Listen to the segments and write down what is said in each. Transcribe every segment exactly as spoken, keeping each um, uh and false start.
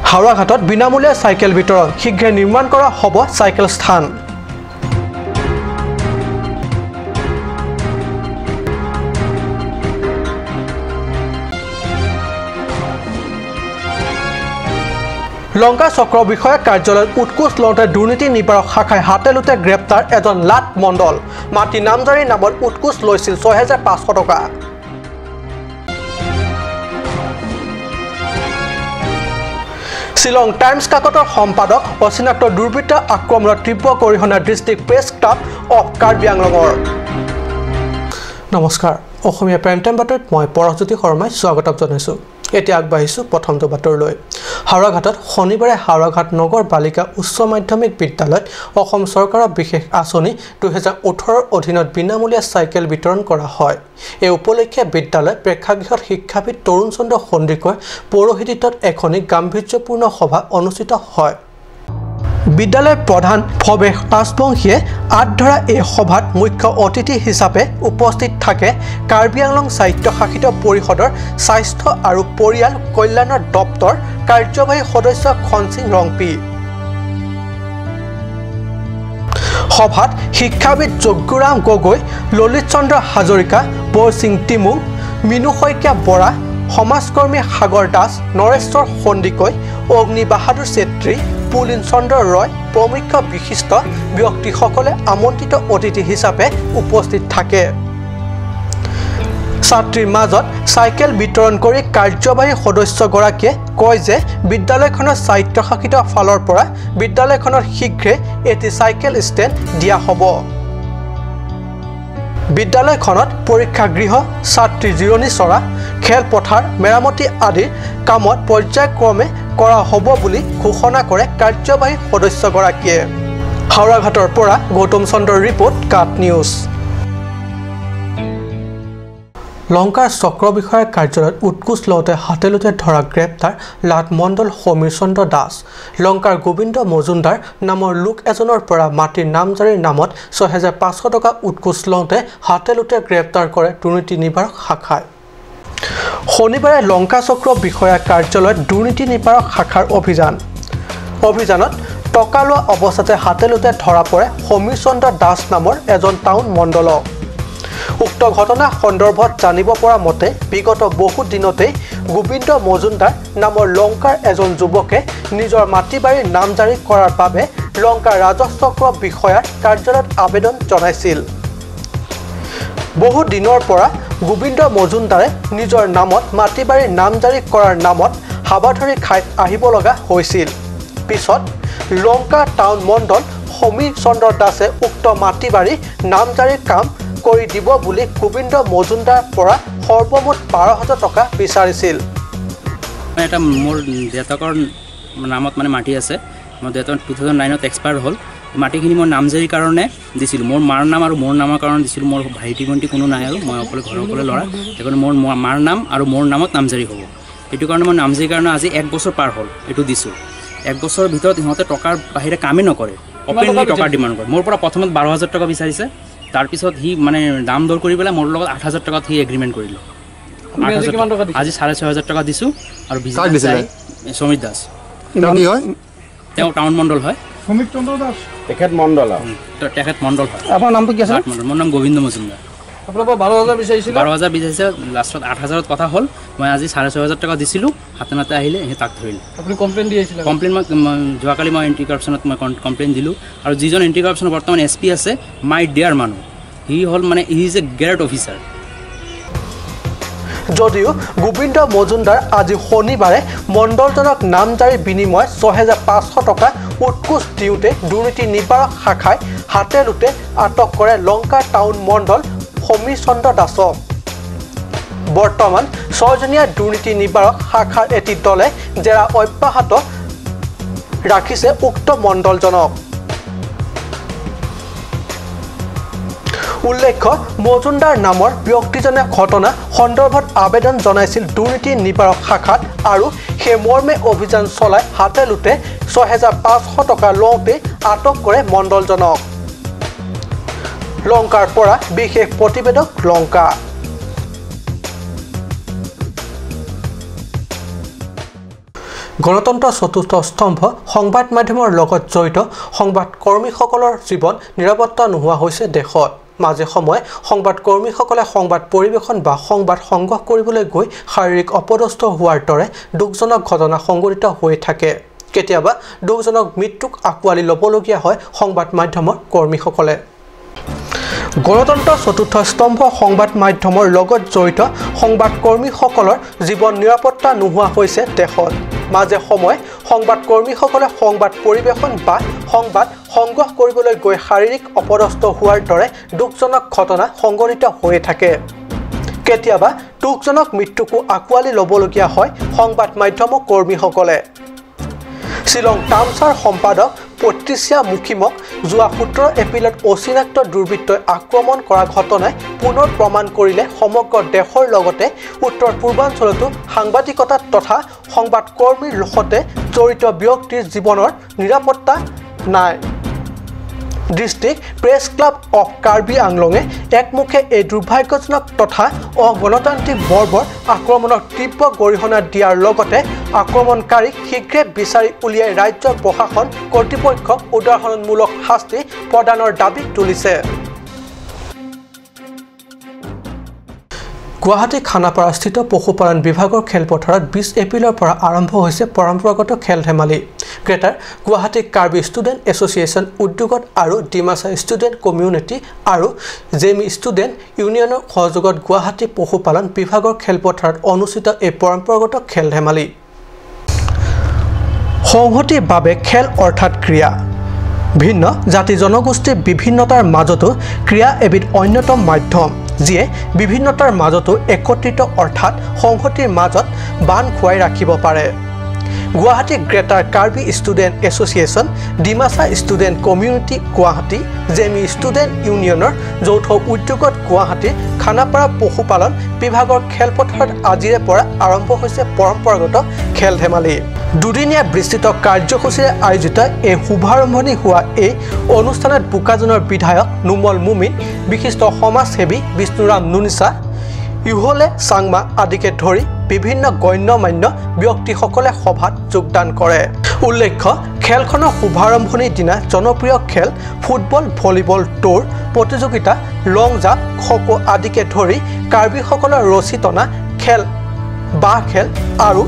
হাওৰাঘাটত বিনামূলীয়া চাইকেল বিতৰণ, শীঘ্ৰে নিৰ্মাণ কৰা হ'ব চাইকেল ষ্টেণ্ড। লংকা চক্ৰ বিষয়া কাৰ্যালয়ত উৎকোচ লওঁতে দুৰ্নীতি নিবাৰক শাখাই হাতে লোতে গ্ৰেপ্তাৰ এজন লাট মণ্ডল। মাটি নামজাৰি নামত উৎকোচ লৈছিল ছয় হাজাৰ পাঁচশ টকা। শ্বিলং টাইমছ কাকতৰ সম্পাদক অচিনাক্ত দুৰ্বৃত্ত আক্ৰমণত তীব্ৰ গৰিহণা district press club of Karbi আংলঙৰ। নমস্কাৰ, অসমীয়া প্ৰাইম টাইম বাতৰিত মই পৰশজ্যোতি শৰ্মাই স্বাগতম জনাইছো। এতিয়া আগবাঢ়িছো প্ৰথমটো বাতৰিলৈ। হাওৰাঘাটত শনিবাৰে হাওৰাঘাট নগৰ বালিকা উচ্চ মাধ্যমিক বিদ্যালয়ত অসম চৰকাৰৰ বিশেষ আঁচনি দুহেজাৰ ওঠৰৰ অধীনত বিনামূলীয়া চাইকেল বিতৰণ কৰা হয়। এই উপলক্ষে বিদ্যালয় প্ৰেক্ষাগৃহত শিক্ষাবিদ তৰুণ চন্দ্ৰ সন্দিকৈ পৌৰোহিত্যত এখনি গাম্ভীৰ্যপূৰ্ণ সভা অনুষ্ঠিত হয়। বিদ্যালয়ৰ প্ৰধান ভৱেশ ৰাজবংশীয়ে আঁত ধৰা এই সভাত মুখ্য অতিথি হিচাপে উপস্থিত থাকে কাৰ্বি আংলং স্বায়ত্তশাসিত পৰিষদৰ স্বাস্থ্য আৰু পৰিয়াল কল্যাণৰ দপ্তৰ কাৰ্যবাহী সদস্য খনসিং ৰংপি। সভাত শিক্ষাবিদ যজ্ঞৰাম গগৈ, ললিত চন্দ্ৰ হাজৰিকা, বৰসিং টিমুং, মিনু শইকীয়া বৰা, সমাজকৰ্মী সাগৰ দাস, নৰেশ্বৰ সন্দিকৈ, অগ্নি বাহাদুৰ ছেত্ৰী, পুলিন চন্দ্ৰ ৰয় প্ৰমুখ্য বিশিষ্ট ব্যক্তিসকলে আমন্ত্ৰিত অতিথি হিচাপে উপস্থিত থাকে। ছাত্ৰীৰ মাজত চাইকেল বিতৰণ কৰি কাৰ্যবাহী সদস্যগৰাকীয়ে কয় যে বিদ্যালয়খনৰ স্বায়ত্তশাসিত ফালৰ পৰা বিদ্যালয়খনত শীঘ্ৰে এটি চাইকেল ষ্টেণ্ড দিয়া হ'ব। বিদ্যালয়খনত পৰীক্ষাগৃহ, ছাত্ৰী জিৰণি চৰা, খেলপথাৰ মেৰামতি আদিৰ কামত পৰ্যায়ক্ৰমে কৰা হ'ব বুলি ঘোষণা কৰে কাৰ্যবাহী সদস্যগৰাকীয়ে। হাওৰাঘাটৰ পৰা গৌতম চন্দ্ৰৰ ৰিপৰ্ট, কাট নিউজ। লংকাৰ চক্ৰ বিষয়াৰ কাৰ্যালয়ত উৎকোচ লওঁতে হাতে লোতে ধৰা গ্ৰেপ্তাৰ লাট মণ্ডল সমীৰ চন্দ্ৰ দাস। লংকাৰ গোবিন্দ মজুমদাৰ নামৰ লোক এজনৰ পৰা মাটিৰ নামজাৰিৰ নামত ছয় হাজাৰ পাঁচশ টকা উৎকোচ লওঁতে হাতে লোতে গ্ৰেপ্তাৰ কৰে দুৰ্নীতি নিবাৰক শাখাই। শনিবাৰে লংকা চক্ৰ বিষয়াৰ কাৰ্যালয়ত দুৰ্নীতি নিবাৰক শাখাৰ অভিযান। অভিযানত টকা লোৱা অৱস্থাতে হাতে লোতে ধৰা পৰে সমীৰ চন্দ্ৰ দাস নামৰ এজন টাউন মণ্ডলক। উক্ত ঘটনা সন্দৰ্ভত জানিব পৰা মতে, বিগত বহু দিনতেই গোবিন্দ মজুমদাৰ নামৰ লংকাৰ এজন যুৱকে নিজৰ মাটি বাৰী নামজাৰি কৰাৰ বাবে লংকা ৰাজহ চক্ৰ বিষয়াৰ কাৰ্যালয়ত আবেদন জনাইছিল। বহু দিনৰ পৰা গোবিন্দ মজুমদাৰে নিজৰ নামত মাটি বাৰী নামজাৰি কৰাৰ নামত হাবাথুৰি খাই আহিব লগা হৈছিল। পিছত লংকা টাউন মণ্ডল সমীৰ চন্দ্ৰ দাসে উক্ত মাটি বাৰী নামজাৰিৰ কাম কৰি দিব বুলি গোবিন্দ মজুমদাৰৰ পৰা সৰ্বমুঠ বাৰ হাজাৰ টকা বিচাৰিছিল। এটা মোৰ দেউতাকৰ নামত মানে মাটি আছে। মোৰ দেউতাৰ টু থাউজেণ্ড নাইনত এক্সপায়াৰ হ'ল। মাটিখিনি মই নামজাৰিৰ কাৰণে দিছিলোঁ। মোৰ মাৰ নাম আৰু মোৰ নামৰ কাৰণে দিছিলোঁ। মোৰ ভাইটি ভণ্টি কোনো নাই আৰু মই অকলে ঘৰৰ অকলে ল'ৰা। সেইকাৰণে মোৰ ম-, মাৰ নাম আৰু মোৰ নামত নামজাৰি হ'ব। সেইটো কাৰণে মই নামজাৰিৰ কাৰণে আজি এক বছৰ পাৰ হ'ল, এইটো দিছোঁ। এক বছৰৰ ভিতৰত সিহঁতে টকাৰ বাহিৰে কামেই নকৰে, কিমান টকা অপেনলি টকাৰ বিচাৰিছে? ডিমাণ্ড কৰে। মোৰ পৰা প্ৰথমত বাৰ হাজাৰ টকা বিচাৰিছে, তাৰপিছত সি মানে দাম দৰ কৰি পেলাই মোৰ লগত আঠ হাজাৰ টকাত সি এগ্ৰিমেণ্ট কৰিলোঁ। আপুনি আজি আঠ হাজাৰ কিমান টকা টকা। দিছে? আজি চাৰে ছয় হাজাৰ টকা দিছোঁ আৰু কাক বিজনেছ দিছিলে? চাই সমীৰ দাস। তেওঁ কি হয়? তেওঁ টাউন মণ্ডল হয়। সমীৰ চন্দ্ৰ দাস। তেখেত মণ্ডল আৰু। উম, তে-, তেখেত মণ্ডল হয়। আপোনাৰ নামটো কি আছিলে? লাট মণ্ডল। মোৰ নাম গোবিন্দ মজুমদাৰ। আপোনাৰ পৰা বাৰ হাজাৰ বিচাৰিছিলে? বাৰ হাজাৰ বিচাৰিছে, লাষ্টত আঠ হাজাৰত কথা হ'ল। মই আজি চাৰে ছয় হাজাৰ টকা দিছিলোঁ, হাতে নাতে আহিলে, সেই তাক ধৰিলে। আপুনি কমপ্লেইন দি আহিছিলে? কমপ্লেইন মই, মই যোৱাকালি মই এণ্টি কৰাপশ্যনত মই কম-, কমপ্লেইন দিলোঁ। আৰু যিজন এণ্টি কৰাপশ্যনৰ বৰ্তমান এছ পি আছে, মাই ডিয়াৰ মানুহ, সি হ'ল মানে, he is a great officer. যদিও গোবিন্দ মজুমদাৰ আজি শনিবাৰে মণ্ডলজনক নামজাৰি বিনিময়ত ছয় হাজাৰ পাঁচশ টকা উৎকোচ দিওঁতে দুৰ্নীতি নিবাৰক শাখাই হাতে লোতে আটক কৰে লংকা টাউন মণ্ডল সমীৰ চন্দ্ৰ দাসক। বৰ্তমান ছয়জনীয়া দুৰ্নীতি নিবাৰক শাখাৰ এটি দলে জেৰা অব্যাহত ৰাখিছে উক্ত মণ্ডলজনক। উল্লেখ্য, মজুমদাৰ নামৰ ব্যক্তিজনে ঘটনা সন্দৰ্ভত আবেদন জনাইছিল দুৰ্নীতি নিবাৰক শাখাত আৰু সেই মৰ্মে অভিযান চলাই হাতে লোতে ছয় হাজাৰ পাঁচশ টকা লওঁতে আটক কৰে মণ্ডলজনক। লংকাৰ পৰা বিশেষ প্ৰতিবেদক লংকা। গণতন্ত্ৰৰ চতুৰ্থ স্তম্ভ সংবাদ মাধ্যমৰ লগত জড়িত সংবাদ কৰ্মীসকলৰ জীৱন নিৰাপত্তা নোহোৱা হৈছে দেশত। মাজে সময়ে সংবাদ কৰ্মীসকলে সংবাদ পৰিৱেশন বা সংবাদ সংগ্ৰহ কৰিবলৈ গৈ শাৰীৰিক অপদস্থ হোৱাৰ দৰে দুখজনক ঘটনা সংঘটিত হৈ থাকে। কেতিয়াবা দুখজনক মৃত্যুক আঁকোৱালি ল'বলগীয়া হয় সংবাদ মাধ্যমৰ কৰ্মীসকলে। গণতন্ত্ৰৰ চতুৰ্থ স্তম্ভ সংবাদ মাধ্যমৰ লগত জড়িত সংবাদ কৰ্মীসকলৰ জীৱন নিৰাপত্তা নোহোৱা হৈছে দেশত। মাজে সময়ে সংবাদ কৰ্মীসকলে সংবাদ পৰিৱেশন বা সংবাদ সংগ্ৰহ কৰিবলৈ গৈ শাৰীৰিক অপদস্থ হোৱাৰ দৰে দুখজনক ঘটনা সংঘটিত হৈ থাকে। কেতিয়াবা দুখজনক মৃত্যুকো আঁকোৱালি ল'বলগীয়া হয় সংবাদ মাধ্যমৰ কৰ্মীসকলে। শ্বিলং টাইমছৰ সম্পাদক পট্ৰিচিয়া মুখিমক যোৱা সোতৰ এপ্ৰিলত অচিনাক্ত দুৰ্বৃত্তই আক্ৰমণ কৰা ঘটনাই পুনৰ প্ৰমাণ কৰিলে সমগ্ৰ দেশৰ লগতে উত্তৰ পূৰ্বাঞ্চলতো সাংবাদিকতা তথা সংবাদ কৰ্মীৰ সৈতে জড়িত ব্যক্তিৰ জীৱনৰ নিৰাপত্তা নাই। District press club of Karbi আংলঙে একমুখে এই দুৰ্ভাগ্যজনক তথা অগণতান্ত্ৰিক বৰ্বৰ আক্ৰমণক তীব্ৰ গৰিহণা দিয়াৰ লগতে আক্ৰমণকাৰীক শীঘ্ৰে বিচাৰি উলিয়াই ৰাজ্যৰ প্ৰশাসন কৰ্তৃপক্ষক উদাহৰণমূলক শাস্তি প্ৰদানৰ দাবী তুলিছে। গুৱাহাটী খানাপাৰাস্থিত পশুপালন বিভাগৰ খেলপথাৰত বিশ এপ্ৰিলৰ পৰা আৰম্ভ হৈছে পৰম্পৰাগত খেল ধেমালি। গ্ৰেটাৰ গুৱাহাটী কাৰ্বি ষ্টুডেণ্ট এছ'চিয়েশ্যন উদ্যোগত আৰু ডিমাচা ষ্টুডেণ্ট কমিউনিটি আৰু জেমি ষ্টুডেণ্ট ইউনিয়নৰ সহযোগত গুৱাহাটী পশুপালন বিভাগৰ খেলপথাৰত অনুষ্ঠিত এই পৰম্পৰাগত খেল ধেমালি। সংহতিৰ বাবে খেল অৰ্থাৎ ক্ৰীড়া। ভিন্ন জাতি জনগোষ্ঠীৰ বিভিন্নতাৰ মাজতো ক্ৰীড়া এবিধ অন্যতম মাধ্যম, যিয়ে বিভিন্নতাৰ মাজতো একত্ৰিত অৰ্থাৎ সংহতিৰ মাজত বান্ধ খুৱাই ৰাখিব পাৰে। Guwahati greater Karbi student association, Dimasa student community Guwahati, Jeme student ইউনিয়নৰ যৌথ উদ্যোগত গুৱাহাটীৰ খানাপাৰা পশুপালন বিভাগৰ খেলপথাৰত আজিৰে পৰা আৰম্ভ হৈছে পৰম্পৰাগত খেল ধেমালি। দুদিনীয়া বিস্তৃত কাৰ্যসূচীৰে আয়োজিত এই শুভাৰম্ভণি হোৱা এই অনুষ্ঠানত বোকাজানৰ বিধায়ক নুমল মুমিন, বিশিষ্ট সমাজসেৱী বিষ্ণুৰাম নুনিছা, ইহলে চাংমা আদিকে ধৰি বিভিন্ন গণ্যমান্য ব্যক্তিসকলে সভাত যোগদান কৰে। উল্লেখ্য, খেলখনৰ শুভাৰম্ভণিৰ দিনা জনপ্ৰিয় খেল ফুটবল, ভলীবল, দৌৰ প্ৰতিযোগিতা, লং জাম্প, খো খো আদিকে ধৰি কাৰ্বিসকলৰ ৰছী টনা খেল, বাঁহ খেল আৰু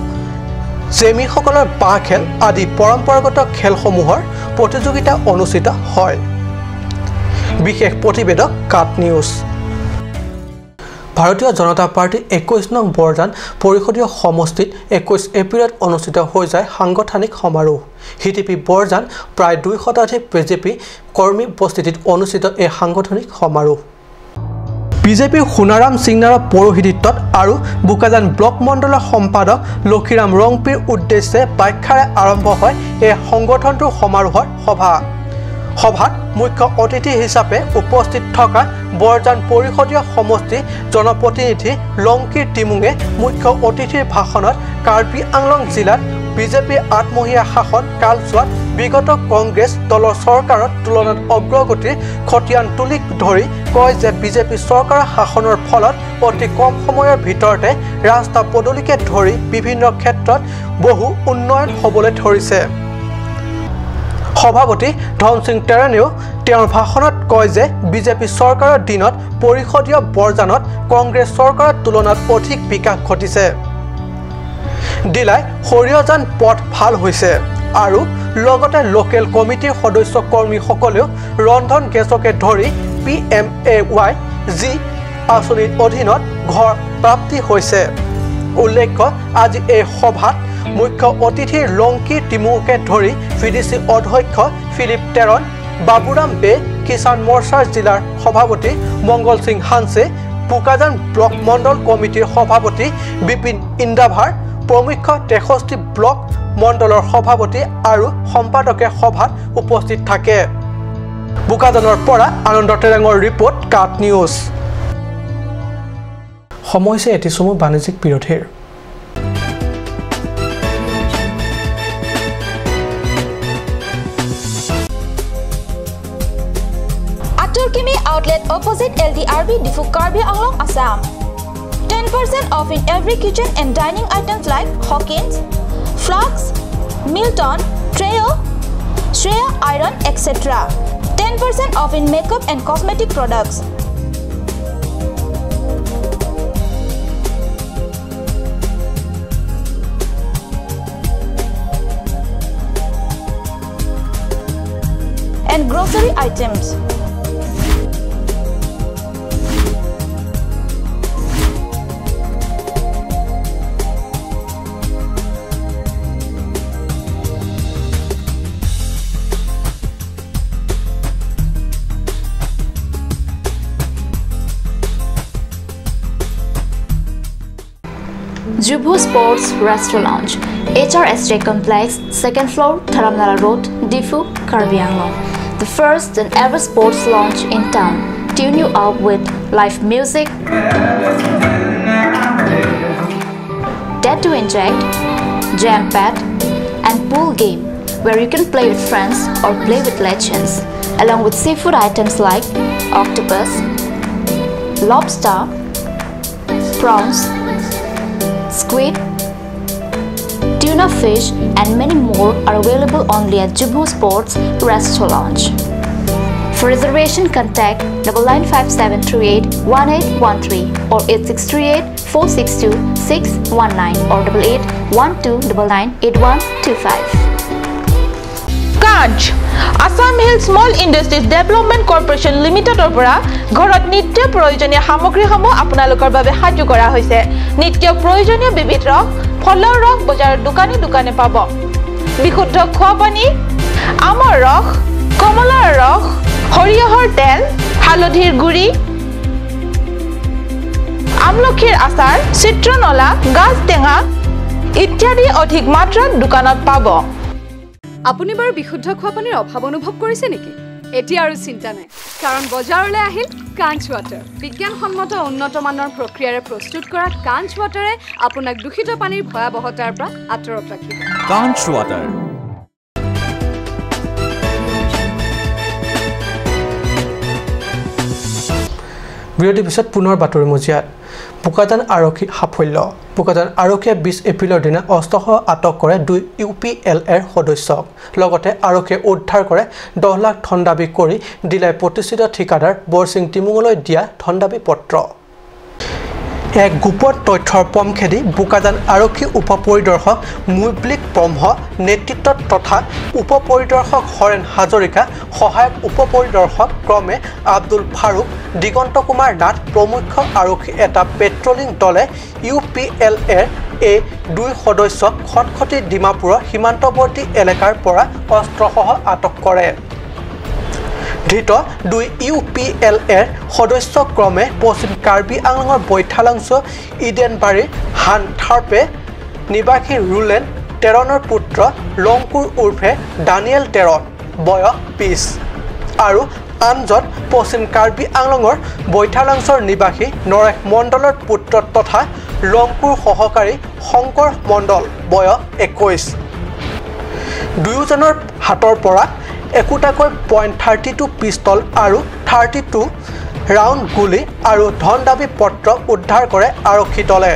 জেমিসকলৰ বাঁহ খেল আদি পৰম্পৰাগত খেলসমূহৰ প্ৰতিযোগিতা অনুষ্ঠিত হয়। বিশেষ প্ৰতিবেদক কাট নিউজ। ভাৰতীয় জনতা পাৰ্টীৰ একৈশ নং বৰজান পৰিষদীয় সমষ্টিত একৈশ এপ্ৰিলত অনুষ্ঠিত হৈ যায় সাংগঠনিক সমাৰোহ। হিটিপি বৰজান প্ৰায় দুই শতাধিক বিজেপি কৰ্মী উপস্থিতিত অনুষ্ঠিত এই সাংগঠনিক সমাৰোহ। বিজেপিৰ সোণাৰাম সিংনাৰৰ পৌৰোহিত্যত আৰু বোকাজান ব্লক মণ্ডলৰ সম্পাদক লক্ষীৰাম ৰংপিৰ উদ্দেশ্যে বাখ্যাৰে আৰম্ভ হয় এই সংগঠনটোৰ সমাৰোহৰ সভা। সভাত মুখ্য অতিথি হিচাপে উপস্থিত থকা বৰজান পৰিষদীয় সমষ্টি জনপ্ৰতিনিধি লংকি টিমুঙে মুখ্য অতিথিৰ ভাষণত কাৰ্বি আংলং জিলাত বিজেপিৰ আঠমহীয়া শাসন কালছোৱাত বিগত কংগ্ৰেছ দলৰ চৰকাৰৰ তুলনাত অগ্ৰগতিৰ খতিয়ান তুলি ধৰি কয় যে বিজেপি চৰকাৰৰ শাসনৰ ফলত অতি কম সময়ৰ ভিতৰতে ৰাস্তা পদূলিকে ধৰি বিভিন্ন ক্ষেত্ৰত বহু উন্নয়ন হ'বলৈ ধৰিছে। সভাপতি ধনসিং তেৰণেও তেওঁৰ ভাষণত কয় যে বিজেপি চৰকাৰৰ দিনত পৰিষদীয় বৰজানত কংগ্ৰেছ চৰকাৰৰ তুলনাত অধিক বিকাশ ঘটিছে। ডিলাই সৰিয়জান পথ ভাল হৈছে আৰু লগতে লোকেল কমিটিৰ সদস্য কৰ্মীসকলেও ৰন্ধন গেছকে ধৰি P M A Y G আঁচনিৰ অধীনত ঘৰ প্ৰাপ্তি হৈছে। উল্লেখ্য, আজি এই সভাত মুখ্য অতিথি লংকি টিমুঙকে ধৰি ভি ডি চি অধ্যক্ষ ফিলিপ তেৰণ, বাবুৰাম বে, কিষাণ মৰ্চাৰ জিলাৰ সভাপতি মংগল সিং হানছে, বোকাজান ব্লক মণ্ডল কমিটিৰ সভাপতি বিপিন ইন্দাভাৰ প্ৰমুখ্য তেষষ্ঠি ব্লক মণ্ডলৰ সভাপতি আৰু সম্পাদকে সভাত উপস্থিত থাকে। বোকাজানৰ পৰা আনন্দ তেৰাঙৰ ৰিপৰ্ট, কাট নিউজ। সময় হৈছে এটি চমু বাণিজ্যিক বিৰতিৰ। Atur Kimi Outlet, opposite L D R B, Diphu, Karbi Anglong, Assam. Ten percent off in every kitchen and dining items like Hawkins, flasks, Milton, Trio, Shreya Iron, et cetera. Ten percent off in makeup and cosmetic products. And grocery items. Jubho Sports Restaurant Lounge, H R S J Complex, second floor, Dharamnala Road, Diphu, Karbi Anglong. The first and ever sports lounge in town. Tune you up with live music, Dare to Inject, Jam Pad, and pool game, where you can play with friends or play with legends, along with seafood items like octopus, lobster, prawns, squid, tuna fish, and many more are available only at Jubho Sports Restaurant Lounge. For reservation, contact double nine five seven three eight one eight one three or eight six three eight four six two six one nine or double eight one two double nine eight one two five. কাঞ্চ, Assam hill small industries development corporation লিমিটেডৰ পৰা ঘৰত নিত্য প্ৰয়োজনীয় সামগ্ৰীসমূহ আপোনালোকৰ বাবে সাজু কৰা হৈছে। নিত্য প্ৰয়োজনীয় বিবিধ ৰস, ফলৰ ৰস বজাৰৰ দোকানে দোকানে পাব। বিশুদ্ধ খোৱা পানী, আমৰ ৰস, কমলাৰ ৰস, সৰিয়হৰ তেল, হালধিৰ গুড়ি, আমলখিৰ আচাৰ, চিত্ৰনলা, গাজ টেঙা ইত্যাদি অধিক মাত্ৰাত দোকানত পাব। আপুনি বাৰু বিশুদ্ধ খোৱা পানীৰ অভাৱ অনুভৱ কৰিছে নেকি? এতিয়া আৰু চিন্তা নাই, কাৰণ বজাৰলৈ আহিল কাঞ্চ ৱাটাৰ। বিজ্ঞানসন্মত উন্নত মানৰ প্ৰক্ৰিয়াৰে প্ৰস্তুত কৰা কাঞ্চ ৱাটাৰে আপোনাক দূষিত পানীৰ ভয়াৱহতাৰ পৰা আঁতৰত ৰাখিব। কাঞ্চ ৱাটাৰ। বিৰতিৰ পিছত পুনৰ বাতৰি মজিয়াত। বোকাজান আৰক্ষী সাফল্য। বোকাজান আৰক্ষীয়ে বিশ এপ্ৰিলৰ দিনা অস্ত্ৰসহ আটক কৰে দুই ইউ পি এল এৰ সদস্যক। লগতে আৰক্ষীয়ে উদ্ধাৰ কৰে দহ লাখ ধন দাবী কৰি ডিলাই প্ৰতিষ্ঠিত ঠিকাদাৰ বৰসিং টিমুঙলৈ দিয়া ধন দাবী পত্ৰ। এক গোপন তথ্যৰ পমখেদি বোকাজান আৰক্ষী উপ পৰিদৰ্শক মুইব্লিক ব্ৰহ্ম নেতৃত্বত তথা উপ পৰিদৰ্শক হৰেণ হাজৰিকা, সহায়ক উপ পৰিদৰ্শক ক্ৰমে আব্দুল ফাৰুক, দিগন্ত কুমাৰ নাথ প্ৰমুখ্য আৰক্ষী এটা পেট্ৰলিং দলে ইউ পি এল এৰ এই দুই সদস্যক খটখটি ডিমাপুৰৰ সীমান্তৱৰ্তী এলেকাৰ পৰা অস্ত্ৰসহ আটক কৰে। ধৃত দুই ইউ পি এল এৰ সদস্য ক্ৰমে পশ্চিম কাৰ্বি আংলঙৰ বৈঠালাংচ' ইডেনবাৰীৰ হানথাৰপে নিবাসী ৰুলেন তেৰণৰ পুত্ৰ লংকুৰ উৰ্ফে দানিয়েল তেৰণ, বয়স বিশ, আৰু আনজন পশ্চিম কাৰ্বি আংলঙৰ বৈঠালাংচৰ নিবাসী নৰেশ মণ্ডলৰ পুত্ৰ তথা লংকুৰ সহকাৰী শংকৰ মণ্ডল, বয়স একৈশ। দুয়োজনৰ হাতৰ পৰা একোটাকৈ পইণ্ট থাৰ্টি টু পিষ্টল আৰু থাৰ্টি টু ৰাউণ্ড গুলী আৰু ধন দাবী পত্ৰ উদ্ধাৰ কৰে আৰক্ষী দলে।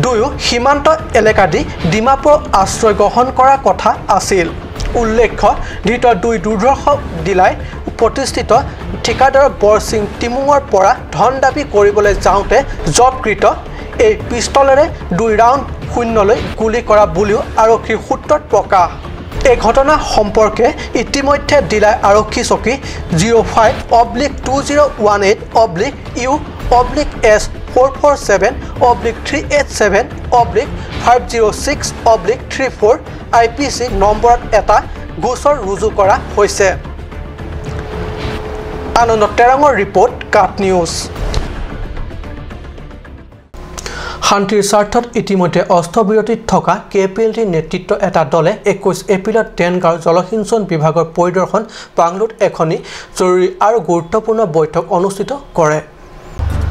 দুয়ো সীমান্ত এলেকা দি ডিমাপুৰ আশ্ৰয় গ্ৰহণ কৰা কথা আছিল। উল্লেখ্য, ধৃত দুই দুৰ্ধৰ্ষ ডিলাই প্ৰতিষ্ঠিত ঠিকাদাৰ বৰসিং টিমুঙৰ পৰা ধন দাবী কৰিবলৈ যাওঁতে জব্দকৃত এই পিষ্টলেৰে দুই ৰাউণ্ড শূন্যলৈ গুলী কৰা বুলিও আৰক্ষীৰ সূত্ৰত প্ৰকাশ। এই ঘটনা সম্পৰ্কে ইতিমধ্যে ডিলাই আৰক্ষী চকী zero' five oblique two zero' one eight oblique U oblique S four four seven oblique three eight seven oblique five zero' six oblique three four I P C নম্বৰত এটা গোচৰ ৰুজু কৰা হৈছে। আনন্দ তেৰাঙৰ ৰিপৰ্ট, কাট নিউজ। শান্তিৰ স্বাৰ্থত ইতিমধ্যে অস্ত্ৰবিৰতিত থকা কে পি এল টি নেতৃত্ব এটা দলে একৈশ এপ্ৰিলত দেনগাঁৱৰ জলসিঞ্চন বিভাগৰ পৰিদৰ্শন বাংলোত এখনি জৰুৰী আৰু গুৰুত্বপূৰ্ণ বৈঠক অনুষ্ঠিত কৰে।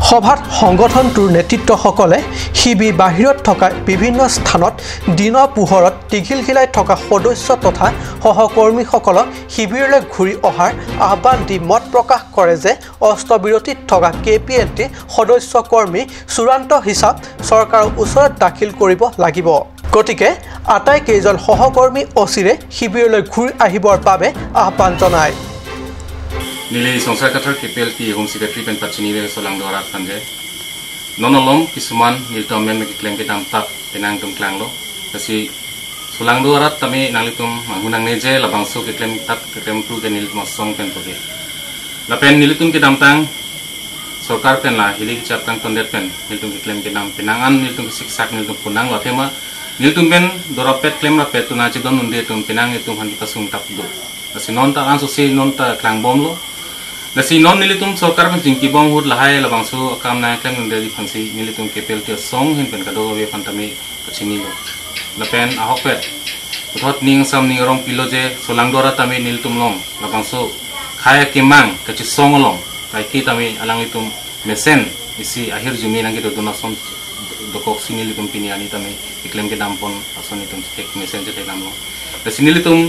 সভাত সংগঠনটোৰ নেতৃত্বসকলে শিবিৰ বাহিৰত থকা বিভিন্ন স্থানত দিনৰ পোহৰত টিঘিলঘিলাই থকা সদস্য তথা সহকৰ্মীসকলক শিবিৰলৈ ঘূৰি অহাৰ আহ্বান দি মত প্ৰকাশ কৰে যে অস্ত্ৰবিৰতিত থকা কে পি এল টি সদস্য কৰ্মী চূড়ান্ত হিচাপ চৰকাৰৰ ওচৰত দাখিল কৰিব লাগিব। গতিকে আটাইকেইজন সহকৰ্মী অচিৰে শিবিৰলৈ ঘূৰি আহিবৰ বাবে আহ্বান জনায়। Neli Songsar Kathar K P L T Home Secretary pen pachini le solangdo arat aphan je. Non alom kisuman nelitum amen keklem kedam tap penang atum klanglo. Lasi solangdo arat tame nanglitum manghu nangne je labangso keklem tap keklem kru ke nelitum asong pen toke. Lapen nelitum kedamtang sorkar pen la hili kechap kangtondet pen nelitum keklem kedam penang an nelitum kesiksak nelitum punang lo athema nelitum pen dorapet klemrapet tuna chedon unde atum penang itum aphan kepasung tap do. Lasi non ta ansose non ta klangbomlo. Lasi non nelitum sorkar pen chingkibom ahut lahai labangso akam nangklem unde aphansi nelitum K P L T asong ahin pen kadokave aphan tame kachinilo. Lapen ahokpet puthot ning sam ning arong pilo je solangdo arat tame nelitum along labangso khei akemang kachisong along kaike tame alanglitum mesen isi ahirjume nangkedodun ason dokoksi nelitum pini arni tame keklem kedam pon ason nelitum kek mesen chetheklanglo. Lasi nelitum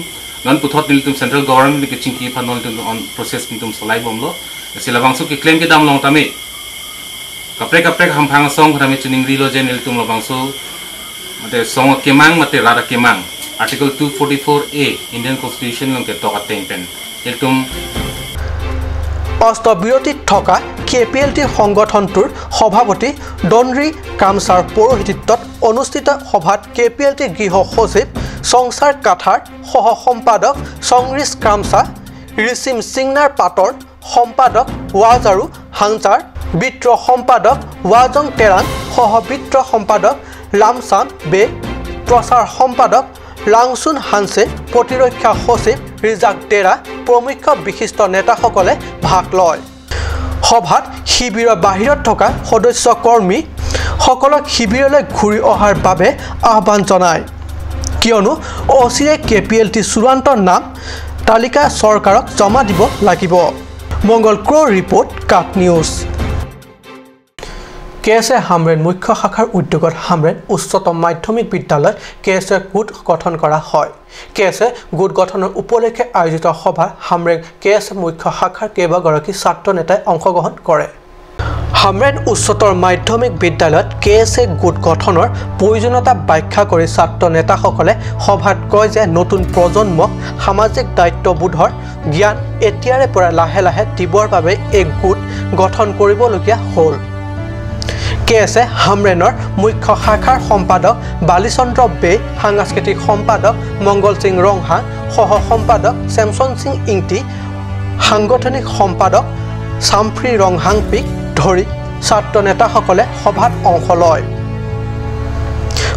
non puthot nelitum central government kechingki aphan non nelitum on process nelitum solaibomlo. Lasi labangso keklem kedam along tame kaprek kaprek hamphang asong tame chiningrilo je nelitum labangso mate song akemang mate rat akemang Article two forty-four A Indian Constitution along ketok ateng pen nelitum অস্ত বিৰতিত থকা K P L টি সংগঠনটোৰ সভাপতি দনৰি কামছাৰ পৌৰোহিত্যত অনুষ্ঠিত সভাত কে পি এল টি গৃহ সচিব সংসাৰ কাথাৰ, সহ সম্পাদক সংৰিছ কামছা, ৰিচিম সিংনাৰ পাতৰ সম্পাদক ৱাজাৰু হাংচাৰ, বিত্ৰ সম্পাদক ৱাজং তেৰাং, সহ বিত্ৰ সম্পাদক লামচাম বে, প্ৰচাৰ সম্পাদক লাংচুন হানছে, প্ৰতিৰক্ষা সচিব ৰিজাক ডেৰা প্ৰমুখ্য বিশিষ্ট নেতাসকলে ভাগ লয়। সভাত শিবিৰৰ বাহিৰত থকা সদস্য কৰ্মীসকলক শিবিৰলৈ ঘূৰি অহাৰ বাবে আহ্বান জনায়, কিয়নো অচিৰে কে পি এল টি চূড়ান্ত নাম তালিকা চৰকাৰক জমা দিব লাগিব। মংগল ক্ৰ' ৰিপৰ্ট, কাট নিউজ। কে এছ এ হামৰেণ মুখ্য শাখাৰ উদ্যোগত হামৰেণ উচ্চতৰ মাধ্যমিক বিদ্যালয়ত কে এছ এ গোট গঠন কৰা হয়। কে এছ এ গোট গঠনৰ উপলক্ষে আয়োজিত সভাত হামৰেণ কে এছ এ মুখ্য শাখাৰ কেইবাগৰাকী ছাত্ৰ নেতাই অংশগ্ৰহণ কৰে। হামৰেণ উচ্চতৰ মাধ্যমিক বিদ্যালয়ত কে এছ এ গোট গঠনৰ প্ৰয়োজনীয়তা ব্যাখ্যা কৰি ছাত্ৰ নেতাসকলে সভাত কয় যে নতুন প্ৰজন্মক সামাজিক দায়িত্ববোধৰ জ্ঞান এতিয়াৰে পৰা লাহে লাহে দিবৰ বাবে এই গোট গঠন কৰিবলগীয়া হ'ল। কে এছ এ হামৰেণৰ মুখ্য শাখাৰ সম্পাদক বালিচন্দ্ৰ বে, সাংস্কৃতিক সম্পাদক মংগল সিং ৰংহাং, সহ সম্পাদক ছেমছন সিং ইংতি, সাংগঠনিক সম্পাদক চামফ্ৰি ৰংহাংপিক ধৰি ছাত্ৰ নেতাসকলে সভাত অংশ লয়।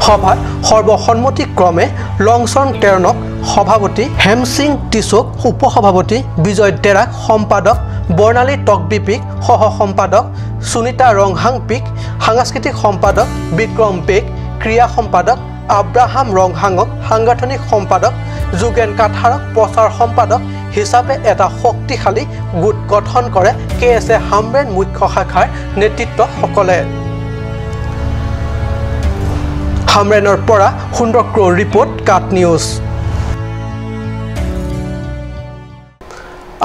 সভাত সৰ্বসন্মতিক্ৰমে লংচন তেৰণক সভাপতি, হেমসিং টিচুক উপসভাপতি, বিজয় ডেৰাক সম্পাদক, বৰ্ণালী টকবিপিক সহ সম্পাদক, সুনীতা ৰংহাংপিক সাংস্কৃতিক সম্পাদক, বিক্ৰম বেক ক্ৰীড়া সম্পাদক, আব্ৰাহাম ৰংহাঙক সাংগঠনিক সম্পাদক, যোগেন কাথাৰক প্ৰচাৰ সম্পাদক হিচাপে এটা শক্তিশালী গোট গঠন কৰে কে এছ এ হামৰেণ মুখ্য শাখাৰ নেতৃত্বসকলে। হামৰেণৰ পৰা সুন্দৰ ক্ৰ' ৰিপৰ্ট, কাট নিউজ।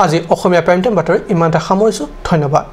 আজি অসমীয়া প্ৰাইম টাইম বাতৰি ইমানতে সামৰিছোঁ। ধন্যবাদ।